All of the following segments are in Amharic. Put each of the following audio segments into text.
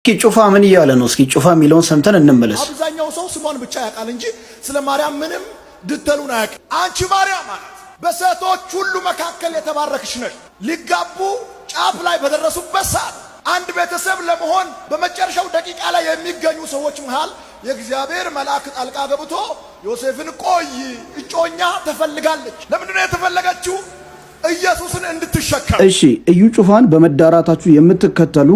እስኪ ጩፋ ምን እያለ ነው? እስኪ ጩፋ የሚለውን ሰምተን እንመለስ። አብዛኛው ሰው ስሟን ብቻ ያውቃል እንጂ ስለ ማርያም ምንም ድተሉን አያውቅም። አንቺ ማርያም ማለት በሴቶች ሁሉ መካከል የተባረክሽ ነሽ። ሊጋቡ ጫፍ ላይ በደረሱበት ሰዓት፣ አንድ ቤተሰብ ለመሆን በመጨረሻው ደቂቃ ላይ የሚገኙ ሰዎች መሃል የእግዚአብሔር መልአክ ጣልቃ ገብቶ ዮሴፍን ቆይ፣ እጮኛ ተፈልጋለች። ለምንድን ነው የተፈለገችው? ኢየሱስን እንድትሸከም። እሺ፣ እዩ ጩፋን በመዳራታችሁ የምትከተሉ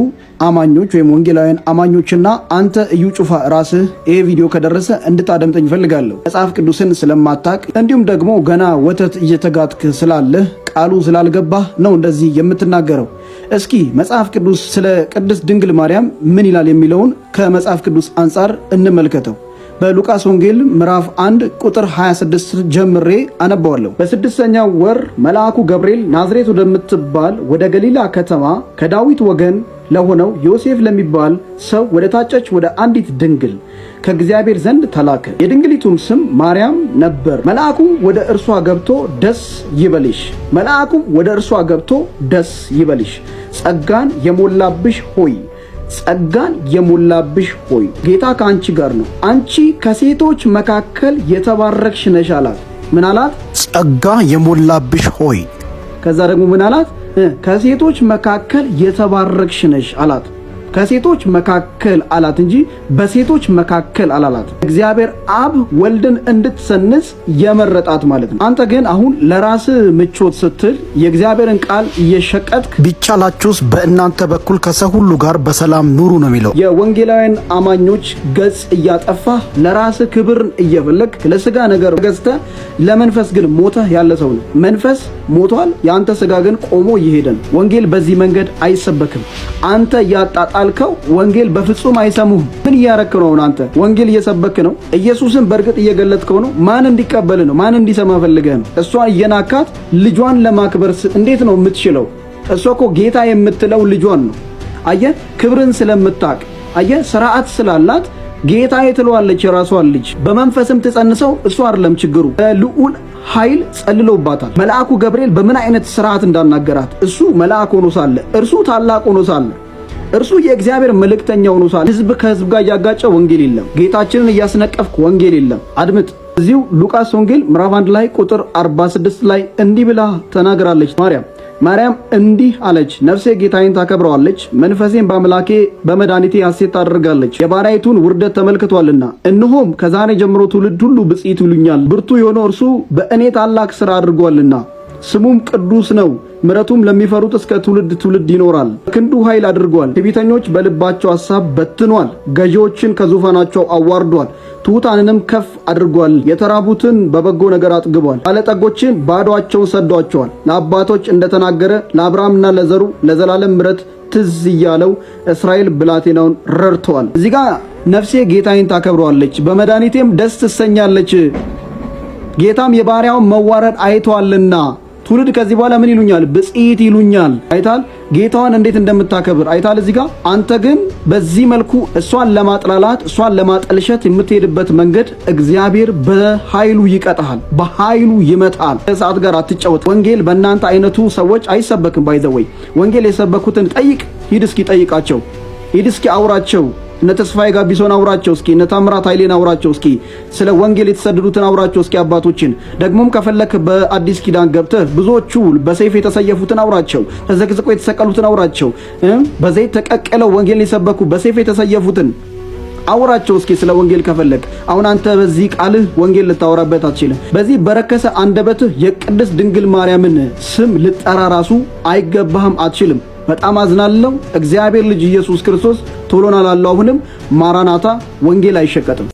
አማኞች ወይም ወንጌላውያን አማኞችና አንተ እዩ ጩፋ ራስህ ይሄ ቪዲዮ ከደረሰ እንድታደምጠኝ እፈልጋለሁ። መጽሐፍ ቅዱስን ስለማታቅ እንዲሁም ደግሞ ገና ወተት እየተጋትክ ስላለህ፣ ቃሉ ስላልገባህ ነው እንደዚህ የምትናገረው። እስኪ መጽሐፍ ቅዱስ ስለ ቅድስት ድንግል ማርያም ምን ይላል የሚለውን ከመጽሐፍ ቅዱስ አንጻር እንመልከተው። በሉቃስ ወንጌል ምዕራፍ 1 ቁጥር 26 ጀምሬ አነባዋለሁ። በስድስተኛው ወር መልአኩ ገብርኤል ናዝሬት ወደምትባል ወደ ገሊላ ከተማ ከዳዊት ወገን ለሆነው ዮሴፍ ለሚባል ሰው ወደ ታጨች ወደ አንዲት ድንግል ከእግዚአብሔር ዘንድ ተላከ። የድንግሊቱም ስም ማርያም ነበር። መልአኩ ወደ እርሷ ገብቶ ደስ ይበልሽ፣ መልአኩም ወደ እርሷ ገብቶ ደስ ይበልሽ፣ ጸጋን የሞላብሽ ሆይ፣ ጸጋን የሞላብሽ ሆይ፣ ጌታ ከአንቺ ጋር ነው፣ አንቺ ከሴቶች መካከል የተባረክሽ ነሽ አላት። ምን አላት? ጸጋ የሞላብሽ ሆይ። ከዛ ደግሞ ምን አላት? ከሴቶች መካከል የተባረክሽ ነሽ አላት። ከሴቶች መካከል አላት እንጂ በሴቶች መካከል አላላት። እግዚአብሔር አብ ወልድን እንድትጸንስ የመረጣት ማለት ነው። አንተ ግን አሁን ለራስህ ምቾት ስትል የእግዚአብሔርን ቃል እየሸቀጥክ ቢቻላችሁስ በእናንተ በኩል ከሰው ሁሉ ጋር በሰላም ኑሩ ነው የሚለው። የወንጌላውያን አማኞች ገጽ እያጠፋህ፣ ለራስህ ክብርን እየፈለግክ፣ ለስጋ ነገር ገዝተህ ለመንፈስ ግን ሞተህ ያለ ሰው ነው። መንፈስ ሞቷል፣ የአንተ ስጋ ግን ቆሞ እየሄደ ነው። ወንጌል በዚህ መንገድ አይሰበክም። አንተ እያጣጣልከው ወንጌል በፍጹም አይሰሙህም። ምን እያረክ ነው? አንተ ወንጌል እየሰበክ ነው። ኢየሱስን በእርግጥ እየገለጥከው ነው። ማን እንዲቀበል ነው? ማን እንዲሰማ ፈልገህ ነው? እሷን እየናካት ልጇን ለማክበር እንዴት ነው የምትችለው? እሷ እኮ ጌታ የምትለው ልጇን ነው። አየህ፣ ክብርን ስለምታቅ፣ አየህ፣ ስርዓት ስላላት ጌታ ትለዋለች የራሷን ልጅ። በመንፈስም ትጸንሰው እሱ አይደለም ችግሩ፣ ልዑል ኃይል ጸልሎባታል። መልአኩ ገብርኤል በምን አይነት ስርዓት እንዳናገራት፣ እሱ መልአክ ሆኖ ሳለ፣ እርሱ ታላቅ ሆኖ ሳለ፣ እርሱ የእግዚአብሔር መልእክተኛ ሆኖ ሳለ ህዝብ ከህዝብ ጋር እያጋጨ ወንጌል የለም። ጌታችንን እያስነቀፍክ ወንጌል የለም። አድምጥ። እዚሁ ሉቃስ ወንጌል ምዕራፍ 1 ላይ ቁጥር 46 ላይ እንዲህ ብላ ተናግራለች ማርያም። ማርያም እንዲህ አለች፣ ነፍሴ ጌታዬን ታከብረዋለች፣ መንፈሴም በአምላኬ በመድኃኒቴ ሐሴት ታደርጋለች፣ የባሪያይቱን ውርደት ተመልክቷልና። እነሆም ከዛሬ ጀምሮ ትውልድ ሁሉ ብፅዕት ይሉኛል፣ ብርቱ የሆነው እርሱ በእኔ ታላቅ ሥራ አድርጓልና ስሙም ቅዱስ ነው። ምሕረቱም ለሚፈሩት እስከ ትውልድ ትውልድ ይኖራል። ክንዱ ኃይል አድርጓል። ትዕቢተኞች በልባቸው ሐሳብ በትኗል። ገዢዎችን ከዙፋናቸው አዋርዷል። ትሑታንንም ከፍ አድርጓል። የተራቡትን በበጎ ነገር አጥግቧል። ባለጠጎችን ባዶአቸውን ሰዷቸዋል። ለአባቶች እንደተናገረ ለአብርሃምና ለዘሩ ለዘላለም ምሕረት ትዝ እያለው እስራኤል ብላቴናውን ረድተዋል። እዚህ ጋር ነፍሴ ጌታዬን ታከብረዋለች፣ በመድኃኒቴም ደስ ትሰኛለች፣ ጌታም የባሪያውን መዋረድ አይቷልና ትውልድ ከዚህ በኋላ ምን ይሉኛል? ብፅዕት ይሉኛል። አይታል ጌታዋን እንዴት እንደምታከብር አይታል እዚህ ጋር። አንተ ግን በዚህ መልኩ እሷን ለማጥላላት፣ እሷን ለማጠልሸት የምትሄድበት መንገድ እግዚአብሔር በኃይሉ ይቀጣሃል፣ በኃይሉ ይመታል። ከሰዓት ጋር አትጫወት። ወንጌል በእናንተ አይነቱ ሰዎች አይሰበክም። By the way፣ ወንጌል የሰበኩትን ጠይቅ። ሂድ እስኪ ጠይቃቸው። ሂድ እስኪ አውራቸው። እነ ተስፋዬ ጋቢሶን አውራቸው እስኪ፣ እነ ታምራት ኃይሌን አውራቸው እስኪ፣ ስለ ወንጌል የተሰደዱትን አውራቸው እስኪ አባቶችን። ደግሞም ከፈለክ በአዲስ ኪዳን ገብተህ ብዙዎቹ በሰይፍ የተሰየፉትን አውራቸው፣ ተዘቅዝቀው የተሰቀሉትን አውራቸው፣ በዘይት ተቀቅለው ወንጌል የሰበኩ በሰይፍ የተሰየፉትን አውራቸው እስኪ ስለ ወንጌል ከፈለክ። አሁን አንተ በዚህ ቃልህ ወንጌል ልታወራበት አትችልም። በዚህ በረከሰ አንደበትህ የቅድስት ድንግል ማርያምን ስም ልጠራ ራሱ አይገባህም፣ አትችልም። በጣም አዝናለሁ። እግዚአብሔር ልጅ ኢየሱስ ክርስቶስ ቶሎና ላለው አሁንም ማራናታ። ወንጌል አይሸቀጥም።